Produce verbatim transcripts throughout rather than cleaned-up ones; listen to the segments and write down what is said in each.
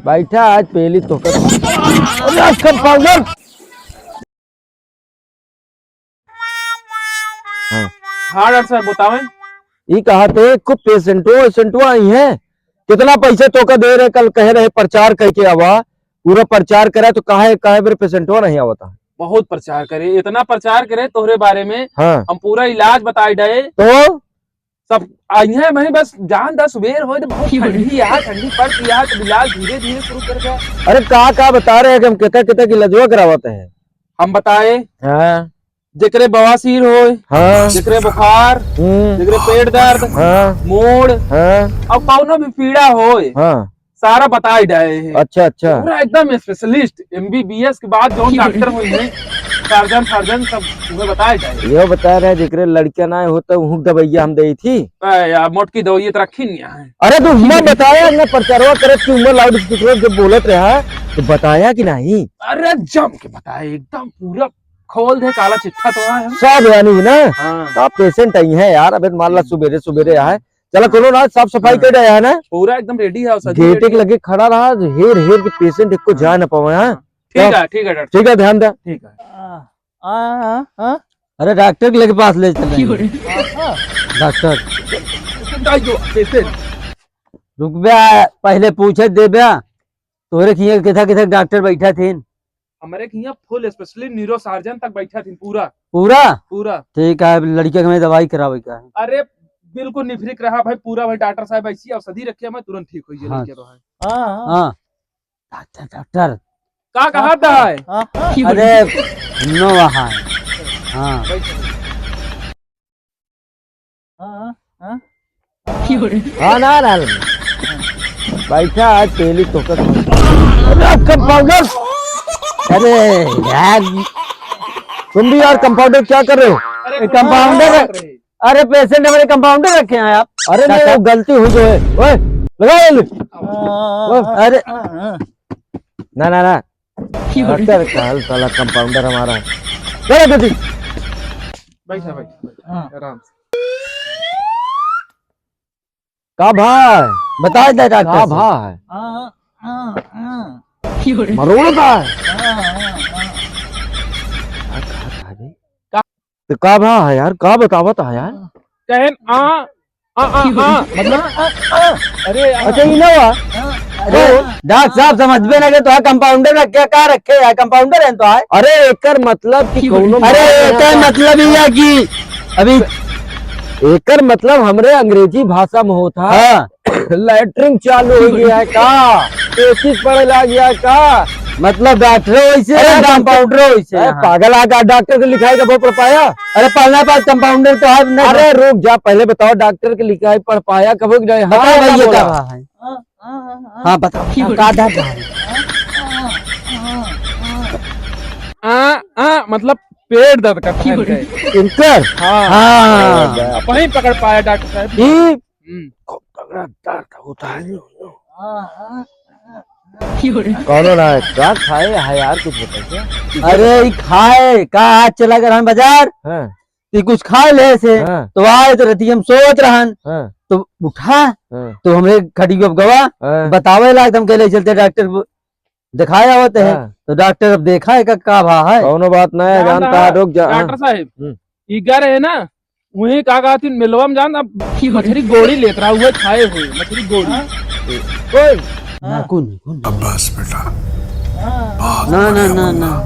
बैठा, आज पहली तोहका। अरे, आज कंपाउंडर। हाँ। हाँ, डॉक्टर साहब, बतावें। ई कहा थे, खूब पेशेंटो, पेशेंटो आई हैं। कितना पैसे तोहका दे रहे, कल कहे रहे प्रचार करके आवा, पूरा प्रचार करा, तो काहे, काहे बेर पेशेंटो नहीं आवता? बहुत प्रचार करे, इतना प्रचार करे तोहरे बारे में, हाँ। हम पूरा इलाज बताई डाए। तो? सब आई हैं, मैं बस जान दा सुबेर होए तो बहुत ठंडी है, ठंडी पड़ती है, तो इलाज धीरे धीरे शुरू कर दे। अरे का, का बता रहे हैं कि हम कितना, कितना की इलाजवा करावत हैं? हम बताए? हाँ। जेकरे बवासीर होए, हाँ। जेकरे बुखार, हम्म। जेकरे पेट दर्द, हाँ। मूड़, हाँ। और कौनो भी पीड़ा होए, हाँ। सारा बताई डाए हैं। अच्छा, अच्छा। पूरा एकदम specialist, M B B S के बाद जो डॉक्टर होई हैं, सर्जन, सर्जन सब उहे बताई डाए। यो बता रहे, जेकरे लड़कियां ना होता, उहू दवाइया हम देई थी। ए, यार, मोटकी दवाइया तो रखी नहीं है। अरे, तू हुआ बताया ना, प्रचारवा करत कि हुआ लाउडस्पीकर जब बोलत रहा, तो बताया कि नहीं? अरे, जम के बताया, एकदम पूरा खोल दे, काला चिट्ठा तो है। सब यानी ना? हाँ। तो आप पेशेंट आई हैं यार, अबे मान ला हम्म। सुबेरे, सुबेरे आए, चला, कोनो ना, साफ सफाई हाँ। कर रहा है ना? पूरा एकदम रेडी है, सजी गेट रेडी एक है। लगे खड़ा रहा, हेर हेर के पेशेंट एक को हाँ। जा ना पावे, हाँ? हाँ। ठीक तो है, ठीक है, डॉक्टर। ठीक है, ध्यान दे। ठीक है। आ, आ, आ, आ। अरे, डॉक्टर के लगे पास ले चले। क्यों रे? आ, आ। डॉक्टर। पेशेंट आई जो, पेशेंट। रुक बे, पहले पूछे दे बे, तोरे किया किथा किथा डॉक्टर बैठा थे? हमरे के हियाँ full specialist neurosurgeon तक बैठा थीन, पूरा। पूरा? पूरा। ठीक है, अब लड़किया के हमें दवाई करावे का है। अरे, बिल्कुल निफरिक रहा भाई, पूरा भाई डॉक्टर साहब ऐसी औषधि रखे, मैं तुरंत ठीक हो जाए हाँ। लड़किया तो है। हाँ, हाँ। हाँ। डॉक्टर, डॉक्टर। का कहा था है? हाँ, हाँ। अरे, नो वहाँ है। हाँ। बैठो। हाँ, हाँ, हाँ। हाँ, ना, ना, ना। बैठा, आज पहली तो कर। अरे, कंपाउंडर। अरे, यार। तुम भी यार, कंपाउंडर क्या कर रहे हो? अरे, ए, कंपाउंडर। अरे, पेशेंट हमारे कंपाउंडर रखे हैं आप। अरे, नहीं, डॉक्टर। वो गलती हुई तो है। ओए, लगा ये ले। हाँ, ओए, हाँ, अरे। हाँ, हाँ। ना, ना, ना। क्यों रे? डॉक्टर का हाल साला कंपाउंडर हमारा है। चलो जल्दी। बैठा, बैठा, बैठा। हाँ। आराम से। का भा है? बता दे डॉक्टर का से। भा है? हाँ, हाँ, हाँ। क्यों रे? मरोड़ का है? हाँ, हाँ, हाँ। का, का, का रे? तो का भा है यार, का बतावत है यार? कहेन आ, आ, आ, आ, मतलब, आ, आ, अरे, आ। अच्छा, ई ना हुआ? अरे, डॉक्टर साहब, समझबे ना के तो है, कंपाउंडर रखे, का रखे है, कंपाउंडर है तो है। अरे, एकर मतलब कि कौनो अरे, मामला एकर ना। मतलब ई है कि अभी एकर मतलब हमरे अंग्रेजी भाषा में होत है। हाँ। लैट्रिन चालू हो गया है का? पेचिश पड़े लाग गया है का? मतलब डॉक्टर वैसे अरे है, डॉक्टर कंपाउंडर वैसे अरे है। पागल आ का डॉक्टर के लिखाई का बहुत पढ़ पाया? अरे पढ़ना पास कंपाउंडर तो है ना। अरे रुक जा, पहले बताओ डॉक्टर के लिखाई पढ़ पाया कबो कि नहीं? हाँ, बताओ ना भैया बोला। का है? हाँ, हाँ, हाँ, हाँ। हाँ, बताओ, हाँ, का दर्द है? आ, आ, मतलब पेट दर्द का है। इनकर? हाँ। हाँ। अब वहीं पकड़ पाया डॉक्टर साहब। ई हम्म। खूब तगड़ा दर्द होता है। हाँ, हाँ, हाँ। कौनो ना है, का खाए है यार, कुछ बताइए। अरे, ई खाए, का आज चला गए रहन बाजार? हाँ। ई कुछ खाए ले से, हाँ। तो आए तो रतिया हम सोवत रहन, हाँ। तो उठा, हाँ। तो हमरे खटिया पे गवा, हाँ। बतावे ला एकदम कहले चलते डॉक्टर को दिखाए आवत है, हाँ। तो डॉक्टर अब देखा है का, का भा है। कौनो बात ना है, जानता जानता है, रुक जा, हाँ। डॉक्टर साहब, हम्म। ई गर है ना, वही का कहती मेलवा में जान, अब मछरी गोड़ी लेत रहा हुआ, खाए हुए मछरी गोड़ी। हाँ। ओए। ना, कौन, कौन? अब्बास बेटा। हाँ। बहुत ना, ना, बढ़िया ना, मुन्ना। ना।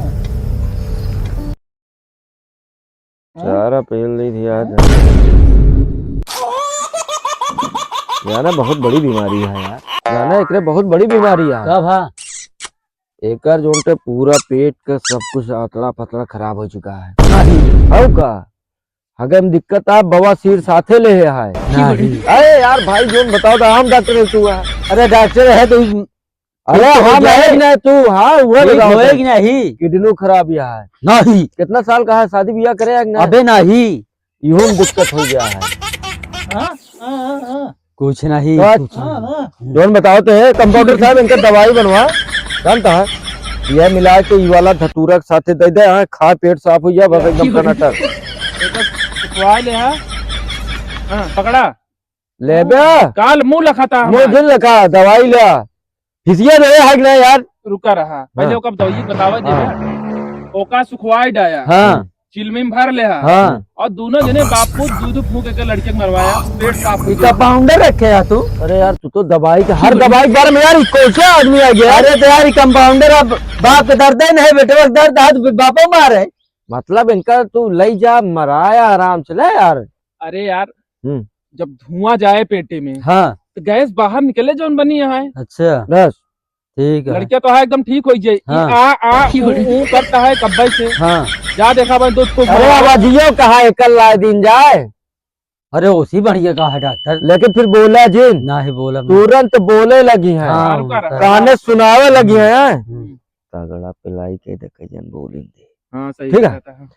सारा पेल दी थी आज। जाना बहुत बड़ी बीमारी है यार। जाना एकरे बहुत बड़ी बीमारी है। का भा? एकर जोन के पूरा पेट का सब कुछ अतड़ा पतड़ा खराब हो चुका है। नहीं। हौ का? अगर हम दिक्कत आ बवासीर साथे ले है। नहीं। अरे यार भाई जोन बताओ तो आम डॉक्टर है तू है। अरे डॉक्टर है तो अरे ठीक हाँ, होएगी मैं ना तू, हाँ, वो ठीक बताओ होएगी तो। नहीं। किडनी खराब या है। नहीं। कितना साल का है, शादी ब्याह करे या कि नहीं? अबे नहीं। इहो में दिक्कत हो गया है। हाँ, हाँ, हाँ, हाँ। कुछ नहीं, बस। कुछ नहीं। हाँ, हाँ। जोन बताओ तो है, कंपाउंडर साहब, इनका दवाई बनवा, जानता है? यह मिला के ई वाला धतूरा के साथे दे दे, हाँ, खा पेट साफ हो गया, बस एकदम टनाटन। एक बार उठवा ले, हाँ। हाँ, पकड़ा। ले बे। काल मुंह लखाता मुंह हमार। दिल लखा, दवाई ले। फिसिया तो है कि नहीं यार? रुका रहा, पहले हाँ। ओका दवाई बतावा दे हाँ। ना। ओका सुखवाई डाया। हाँ। चिलमी में भर ले हा। हाँ। और दोनों जने बाप पूत दूध फूंक के लड़के के मरवाया, पेट साफ हो गया। कंपाउंडर रखे है तू? अरे यार, तू तो दवाई के, हर दवाई के बारे में यार, ई कौन सा आदमी आ गया? अरे तो यार, ई कंपाउंडर अब बाप के दर्द ही नहीं, बेटे का दर्द, हाथ बापो मारे। मतलब इनका तू लई जा, मराया आराम से, ले यार। अरे यार, हम्म। जब धुआं जाए पेटे में, हाँ। तो गैस बाहर निकले, जौन बनी यहाँ है। अच्छा। बस। ठीक है। लड़किया तो है एकदम ठीक हो जाए। हाँ। आ, आ, ऊ, ऊ करता है कब्बे से। हाँ। जा देखा भाई, दो ठो अरे, भगवान। आवाजियो कहा है, कल ला दिन जाए। अरे, उसी बढ़िया का है डॉक्टर। लेकिन फिर बोला जिन। ना ही बोला। तुरंत बोले लगी है। हाँ, हाँ, रुका रहा। काने सुनावे लगी है। हम्म। तगड़ा पिलाई के देखे जन बोलिन दे। हाँ, सही ठीक है? कहता है।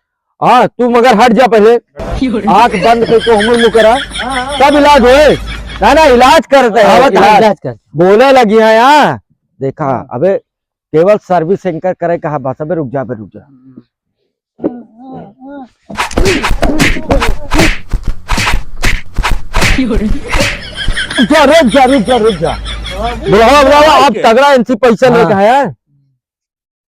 हाँ, तू मगर हट जा पहले। आँख बंद करके उमुर मुँह करा। हाँ, हाँ। तब इलाज होए। ना, ना, इलाज करते हैं, हाँ, बता, इलाज। इलाज कर। बोले लगी है यहाँ। देखा, हाँ। अबे केवल सर्विस एंकर करे कहा बस। अबे रुक जा, अबे रुक जा। हम्म। रुक जा, रुक जा, रुक जा, रुक जा। बुलावा, बुलावा, आप तगड़ा इनसे पैसा हाँ। लेके आया है।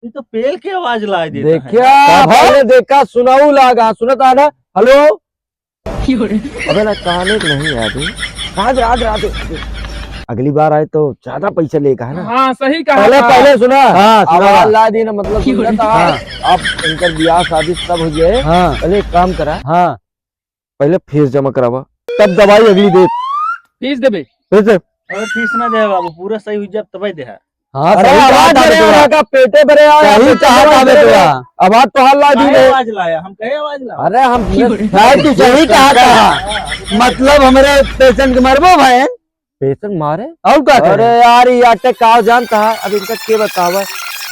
ये तो पेल के आवाज लाई देता है। देखा, पहले देखा, सुनाऊ लागा, सुनत आ ना? हेलो? अबे ना, काने के नहीं यार, राधे, राधे, राधे, राधे। अगली बार आए तो ज्यादा पैसा लेगा, है ना? हाँ, सही कहा पहले, था। पहले सुना। हाँ, सुना। आवाज ला दी ना, मतलब, सुन लेता है। हाँ। अब इनकर बियाह शादी सब हो जाए। हाँ। पहले एक काम करा। हाँ। पहले फीस जमा करावा, तब दवाई अगली दे। फीस देबे? फीस दे। अरे फीस ना दे बाबू, पूरा सही हो जाए तबे दे। हाँ, अरे सही कहा आवाज था अरे बेटवा। यहाँ का पेटे भरे आया, सही पेटे कहा भरे था आया। बेटवा। आवाज तो हल्ला दी काहे रे। आवाज लाया? हम कहे आवाज लाया? अरे हम भाई तू सही कहा था। मतलब हमरे पेशेंट के मरबो भाई। पेशेंट मारे? और का करे? अरे यार, ये अटैक का जानता है? अब इनका के बतावा?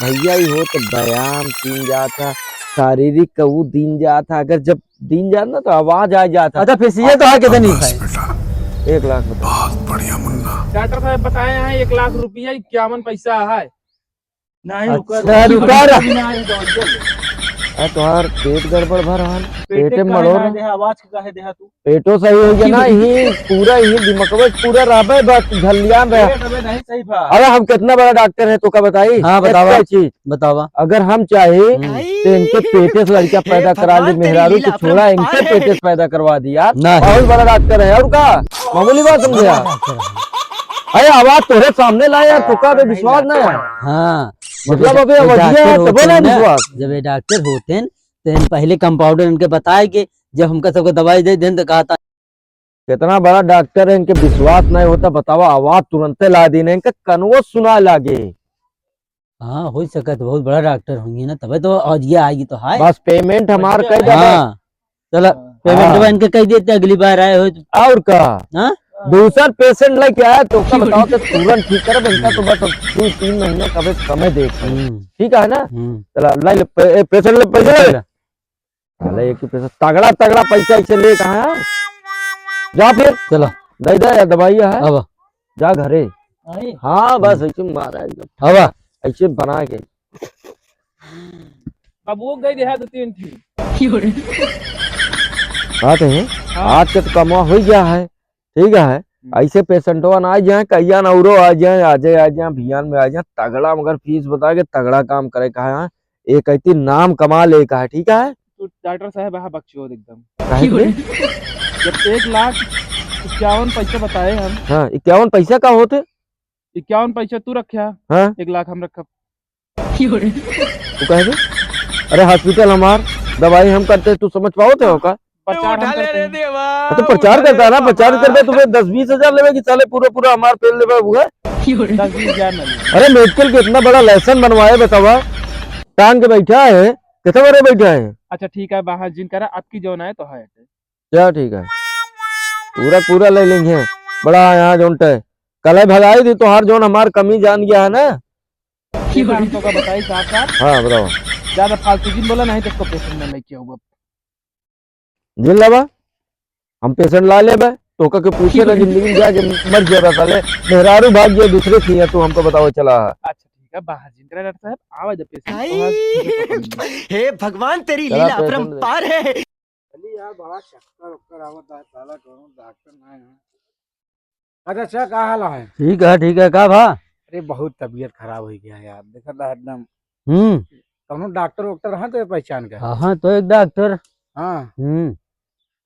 भैया, ये हो तो व्यायाम तीन जाता, शारीरिक का वो दिन जाता। अगर जब दिन जाता ना तो आवाज आ जाता। अच्छा, फिर ये तो है कितनी है? एक लाख बता। बहुत बढ़िया मुन्ना। डॉक्टर साहब बताए हैं एक लाख रुपया इक्यावन पैसा है। नहीं, रुका, अच्छा, रुका, रुका। बिना आज दवाइया ले। अरे, तुम्हार पेट गड़बड़ भर रहल, पेटे पेटे काहे मरोड़। ना देहा, आवाज के काहे देहा तू? पेटो सही हो गया ना, ही पूरा ही दिमागवे पूरा रहबे, बस झल्लिया में। पेट अबे नहीं सही बा। अरे, हम कितना बड़ा डॉक्टर है, तो का बताई? हाँ, बतावा। एक चीज, बतावा। अगर हम चाहे, हम्म। तो इनके पेटे से लड़का पैदा करा दी, मेहरारू को छोड़ा, इनके पेटे से पैदा करवा दी यार। नहीं। बहुत बड़ा डॉक्टर है, और का? मामूली बात समझे यार। अरे, आवाज तोरे सामने लाया यार, तो का बे विश्वास ना है? हाँ। मतलब, जब अबे ये अवधिया डॉक्टर है, तबे होते ना हैं ना, विश्वास। जब ये डॉक्टर होते हैं, तो इन पहले कंपाउंडर इनके बताए कि जब हमका सबको दवाई दे दें, तो कहा था। कितना बड़ा डॉक्टर है, इनके विश्वास नहीं होता, बतावा, आवाज तुरंते ला दी ना, इनका कनवो सुना लागे। हाँ, हो सकत, बहुत बड़ा डॉक्टर होंगे ना, तबे तो अवधिया आएगी तो है। बस पेमेंट हमार बढ़िया कर दे। हाँ। चला, हाँ। पेमेंट हाँ। बन के कह देते, अगली बार आए हो तो। और का? हाँ? दूसर पेशेंट लेके आया तो का ठीक है। बताओ तो तुरंत ठीक करब, इनका तो बस अब दो तीन महीना का बस समय दे। हम्म। ठीक है ना? हम्म। चला, ले ले, पे-, ए, पेशेंट ले पैसे ले। ले। साला एक ही पैसा, तगड़ा, तगड़ा पैसा ऐसे ले कहाँ है? जा फिर। चला। दे दे यार, दवाई है। अब। जा घरे। अरे। हाँ, बस हम्म। ऐसे मारा एकदम। अब। ऐसे बना के। अब वो गई रहा दो तीन ठी। बात है, हाँ। आज के तो कमवा हो गया है, ठीक है। हम्म। ऐसे पेशेंटवा ना आ जाए, कहिया ना उरो आ जाए, आ जाए, आ जाए, अभियान में आ जाए, तगड़ा मगर फीस बता के तगड़ा काम करे का है, हाँ। एक ऐती नाम कमा ले का है, ठीक है। तू डॉक्टर साहब, हाँ, बकचोद एकदम। काहे के? जब एक लाख इक्यावन पैसा बताए हम। हाँ, इक्यावन पैसा का होते? इक्यावन पैसा तू रख्या, हाँ। एक लाख हम रखब। तू कहे बे? अरे हॉस्पिटल हमार, दवाई हम करते, तू समझ पावत है का? प्रचार हम करते हैं। हाँ, तो प्रचार करता है ना, प्रचार करते, तुम्हें दस बीस हजार लेवे कि साले पूरा पूरा हमार पेल लेवे हुआ? दस बीस हजार ना लेवे। अरे मेडिकल के इतना बड़ा लाइसेंस बनवाए बतावा, टांग के बैठा है, कितना बड़े बैठा है? अच्छा ठीक है, बाहर जिन करा, आपकी जौन आए तो है। क्या ठीक है, पूरा पूरा ले लेंगे, बड़ा यहाँ जौन टे कल भगाई दी तोहार जौन हमार कमी जान गया है ना। ठीक है, हम तो का बताई साफ साफ। हाँ, बताओ। ज्यादा फालतू जिन बोला, नहीं तो इसको पेशेंट में लेके आऊंगा। जिन लावा, हम पेशेंट ला लेबे, तो का के पूछे ना जिंदगी में जाके मर जाबे साले। मेहरारू भाग गया दूसरे थी, तू हमको बताओ चला। अच्छा ठीक है, बाहर जिन करा डॉक्टर साहब, आवा जब पेशेंट तो आज ठीक है, पकड़ लेंगे। हे भगवान, तेरी चला लीला पेशेंट दे। अपरंपार है। चली यार, बड़ा चक्कर उक्कर आवत है, साला कौनो डॉक्टर ना है। अच्छा, अच्छा, का हाल है? ठीक है, ठीक है, का भा? अरे, बहुत तबीयत खराब होइ गया यार, देखा था एकदम। हम्म। कौनो डॉक्टर वॉक्टर है तो पहचान का? हाँ, हाँ, तो एक डॉक्टर। हाँ। हम्म।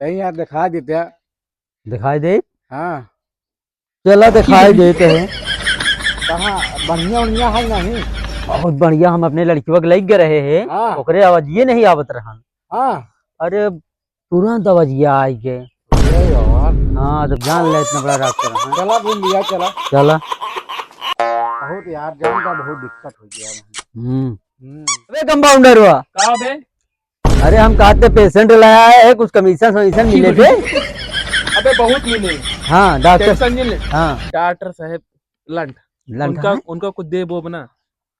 कहीं यार दिखा देते। दिखाई दे? हाँ। चला दिखाई देते हैं। कहाँ बढ़िया उड़िया है नहीं? बहुत बढ़िया, हम अपने लड़कियों के लइके रहे हैं, हाँ। ओकरे आवाज ये नहीं आवत रहन। हाँ। अरे, तुरंत आवाजिया आई के। अरे यार। हाँ, तब जान ले इतना बड़ा डॉक्टर है। चला घूम लिया, चला। चला। बहुत यार, जान का बहुत दिक्कत हो गया है। हम्म। हम्म। अबे कंपाउंडर हुआ। का बे? अरे हम कहते पेशेंट लाया है, कुछ कमीशन वमीशन मिले थे। अबे बहुत मिले। हाँ, डॉक्टर। टेंशन नहीं ले। हाँ। डॉक्टर साहब लंठ। लंठ उनका, है? उनका कुछ दे बोब ना।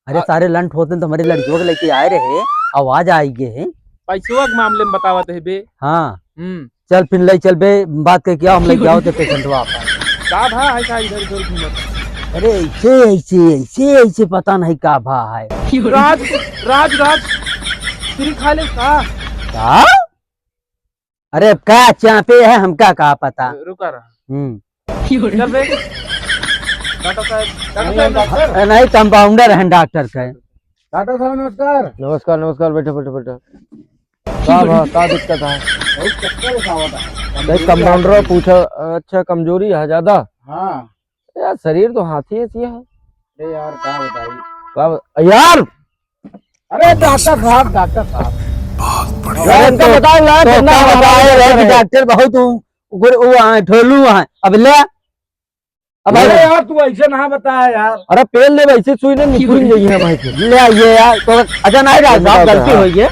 अरे आ- सारे लंठ होते तो हमारे लड़कियों के लेके आए रहे, आवाज आई गए है। पैसवा के मामले में बतावत है बे। हाँ। हम्म। चल फिर ले चल बे, बात करके आओ, हम लेके आओ तो पेशेंट वापस। का भा है का इधर उधर घूमत? अरे ऐसे, ऐसे, ऐसे, ऐसे पता नहीं का भा है। राज, राज, राज, फ्री खा ले का? का? अरे अब का चापे है, हमका का पता। रुका रहा। हम्म। चल बे। डॉक्टर साहब, डॉक्टर साहब, डॉक्टर। अरे नहीं, कंपाउंडर हैं डॉक्टर के। डॉक्टर साहब, नमस्कार। नमस्कार, नमस्कार, बैठो, बैठो, बैठो। का भा, का दिक्कत है? बहुत चक्कर उठावत है। नहीं, कंपाउंडर पूछा, अच्छा, कमजोरी है ज्यादा? हाँ। यार, शरीर तो हाथी ऐसी है। अरे यार, का बताई? का ब-, यार! अरे डॉक्टर साहब, डॉक्टर साहब। बहुत बढ़िया। अरे इनका तो, बताओ ना, तो कितना क्या हमारा बताए रहे कि डॉक्टर है। डॉक्टर बहुत उ-, उग्र, वो हैं, ढोलू हैं। अब ले, अब अरे ले। यार, तू ऐसे ना बताया यार। अरे पेल ले, वैसे सुई ने निकुल गई है भाई से। ले आइए यार, तो अच्छा नहीं रहा, ये साहब, बताओ गलती हाँ। हुई है।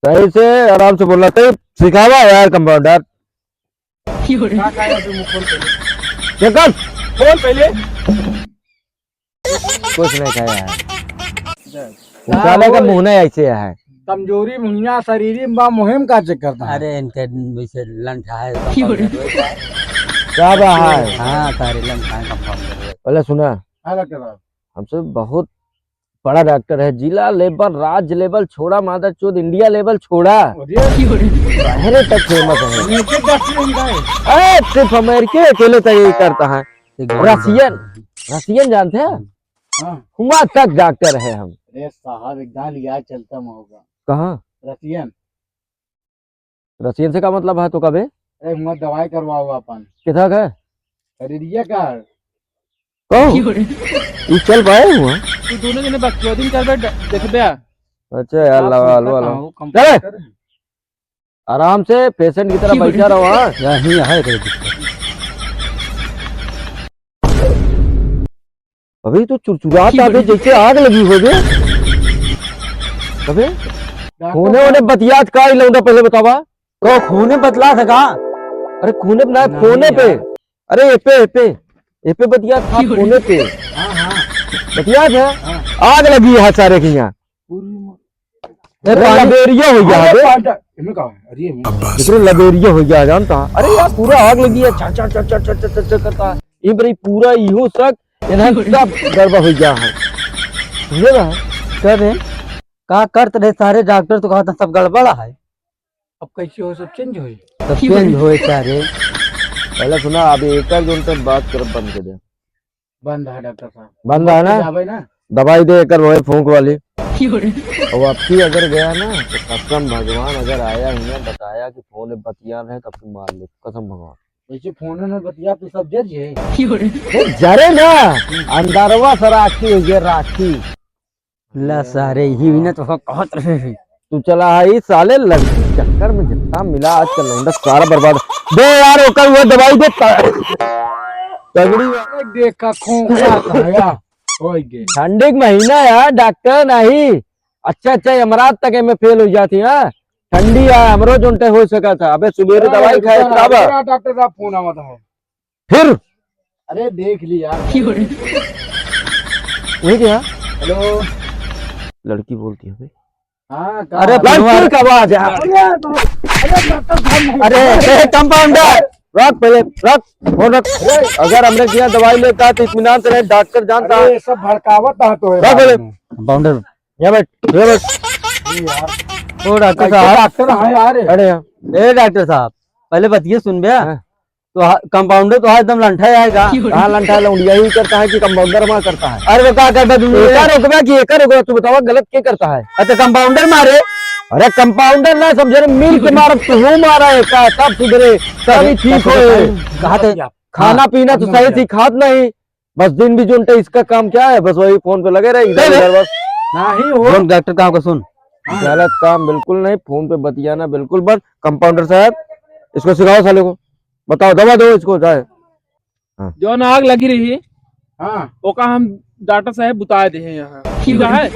सही से, आराम से बोलना, सही सिखावा यार कंपाउंडर। का खाया तू मुंह खोल पहले? क्या कर? खोल पहले। कुछ नहीं खाया है। अच्छा। उजाला का वो मुंह नहीं ऐसे है। कमजोरी मुहिया शरीरी में बा, मुहिम का चेक करता है। अरे इनके वैसे लंठ है, कंपाउंडर है। क्या बा है? हाँ, सारे लंठ है, कंपाउंडर है। पहले सुना। हाँ, डॉक्टर साहब। हमसे बहुत बड़ा डॉक्टर है, जिला लेवल, राज्य लेवल छोड़ा, मादरचोद, इंडिया लेवल छोड़ा, अरे। बाहरे तक फेमस है। अमेरिके डॉक्टर है इनका है। अरे, सिर्फ अमेरिके अकेले तक यही करता है। एक बार रसियन, रसियन जानते हैं? हाँ। हुआ तक डॉक्टर है हम। अरे साहब, एक दाल याद चलता में होगा। कहाँ? रसियन। रसियन से का मतलब है तो कबे? अरे, हुआ दवाई करवाओ अपन। किथा का? अरे, रिया का। कहो। ई चल पाए हुआ? तू दोनों जने बकचोदी करबे, ड-, देखबे। अच्छा यार, आप लावा, लोग हलवा, का हलवा। हो, चले। कंप्यूटर। आराम से पेशेंट की तरह बैठा रहो, हाँ? यहीं है, कोई दिक्कत। अबे, तो चुरचुरात आबे, जैसे आग लगी हो बे। अबे, फोने वोने बतियात का, ई लौंडा, पहले बतावा। तो फोने बतला सका? अरे, फोने ना, नहीं फोने पे। यार। अरे, ए पे, ए पे, ए पे बतियात था, फोने पे। हाँ, हाँ। बतियात है? हाँ। आग लगी है सारे के यहाँ। ए, अरे, पानी लबेरिया हो गया अरे, है बे। पाटा, इनमें का है? अरे, इनमें। जितने लबेरिया हो गया, जानता? अरे यार, पूरा आग लगी है, छा, छा, छा करता है। ये बड़ी पूरा इहो सक, इन्हें सब गड़बड़ हो गया है। समझे ना? कर रहे, का करत रहे सारे डॉक्टर तो कहता सब गड़बड़ है। अब कैसे हो, सब चेंज होई? सब चेंज होए सारे। पहले सुना, अब एक जोन पे बात करब बंद कर दे। बंद है डॉक्टर साहब। बंद है ना? जाबे ना। दवाई दे एकर वही फूंक वाली। और अब की अगर गया ना तो कसम भगवान अगर आया हियां बताया कि फोन बतिया रहे तब तू मार ले, कसम भगवान। वैसे फोन में बतिया तो सब जज है। ए, जरे ना, अंदरवा से राखी हो गया, राखी। ला सारे, यही भी ना तो कहत रहे हैं। तू चला है, ई साले लड़की चक्कर में जितना मिला आजकल लौंडा सारा बर्बाद। दे यार, ओकर वो दवाई दे, त-, तगड़ी वाला। देखा, खोखा खाया, होई गे। ठंडी के महीना यार, डॉक्टर नहीं। अच्छा, अच्छा, यमराज तक में फेल हो जाती है। ठंडी है, हमरो जोन ते हो सका था। अबे, सुबेरे ए, दवाई खाए, रुका, तब। रुका, डॉक्टर साहब, फोन आवत है। फिर? अरे देख ली यार। वही क्या? हेलो। लड़की बोलती है भाई। हाँ, अरे, कहाँ? लड़की का आवाज है। अरे, अरे, डॉक्टर साहब, अरे, ए, कंपाउंडर, रख पहले, रख, फोन रख। अगर हमरे किया दवाई लेता तो इत्मीनान से रहे, डॉक्टर जानता। अरे, ये सब भड़कावत है तो है रख पहले। बाद में। कंपाउंडर, यहाँ बैठ, यहाँ बैठ। अरे यार। ओ, डॉक्टर कैसे साहब। डॉक्टर है यार? अरे यार। ए, डॉक्टर साहब, पहले बतिये सुन बे। हाँ। तो हा-, कंपाउंडर तो हा एकदम लंठा है का? कहाँ लंठा है, लौंडिया ही करता है कि कंपाउंडर हमारा करता है? अरे वो का करबा तुम? एका रोकबा कि एका रोकबा, तू बतावा गलत के करता है? अच्छा कंपाउंडर मारे? अरे कंपाउंडर ना समझे रे, मिल के मारब, तू हूँ मारा है का, तब सुधरे, तभी ठीक होए। कहा थे, खाना पीना तो सही से खात नहीं, बस दिन भी जोन टे इसका काम क्या है, बस वही फोन पे लगे रहे इधर उधर बस। नहीं हो। जोन डॉक्टर काम का सुन। हाँ। गलत काम बिल्कुल नहीं, फोन पे बतियाना बिल्कुल बंद। कंपाउंडर साहब, इसको सिखाओ साले को, बताओ, दवा दो इसको, जाए। हाँ। जौन आग लगी रही, हाँ। ओका हम डॉक्टर साहब बुताए दे हैं यहाँ। ठीक है?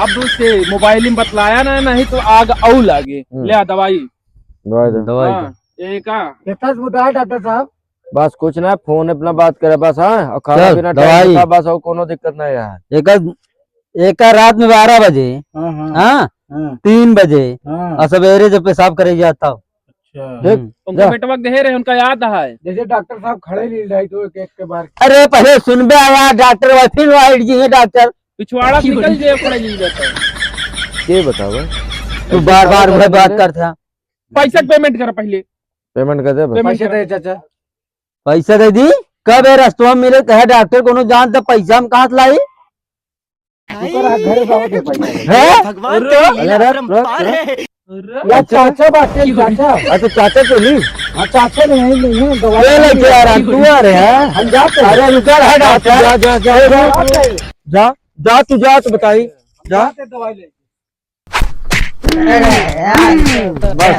अब से मोबाइल में बतलाया ना, नहीं तो आग औ लागे। हम्म। ले आ दवाई। दवाई दे। दवाई हाँ, दे। ये का? कितना से बुताए डॉक्टर साहब? बस कुछ ना, फोन अपना बात करे बस, हाँ, और खाना चल, पीना टाइम दवाई। से खा, बस और कोनो दिक्कत नहीं है। एक, एक रात में बारह बजे, हाँ, हाँ। हाँ, हाँ। तीन बजे, हाँ। और सवेरे जब पेशाब करे जाता हो। अच्छा। देख, हम्म। उनका जा। बेटवा के देहे रहे, उनका याद है। जैसे डॉक्टर साहब खड़े लील रहे तो एक, एक के बार। अरे पहले सुनबे आया डॉक्टर, वह फिर वाइट जी है डॉक्टर। पिछवाड़ा से निकल जाए, खड़े लील जाता है। के बतावा? तू बार बार वह बात करता। पैसा के पेमेंट कर पहले। पेमेंट कर दे बस। पेमेंट पैसे कर। दे चाचा। पैसा दे दी? कब है रस्तवा में मिले, कहे डॉक्टर कोनो जान त पैसा हम कहाँ से लाई? ओकर घर बाबा के पैसा। हैं? भगवान अरे, तेरी अरे, लीला अरे, अपरंपार अरे। है। अरे। या चाचा बाटे, चाचा। अच्छा, चाचा के ली? हाँ, चाचा नहीं, नहीं है, दवाई ले लेके आ रहा, तू आ रहे हैं? हम जाते हैं। अरे, रुका रहा डॉक्टर। जा, जा, जा, जा। जा, जा, तू जा, तू बताई। जा। जाते दवाई ले। बस।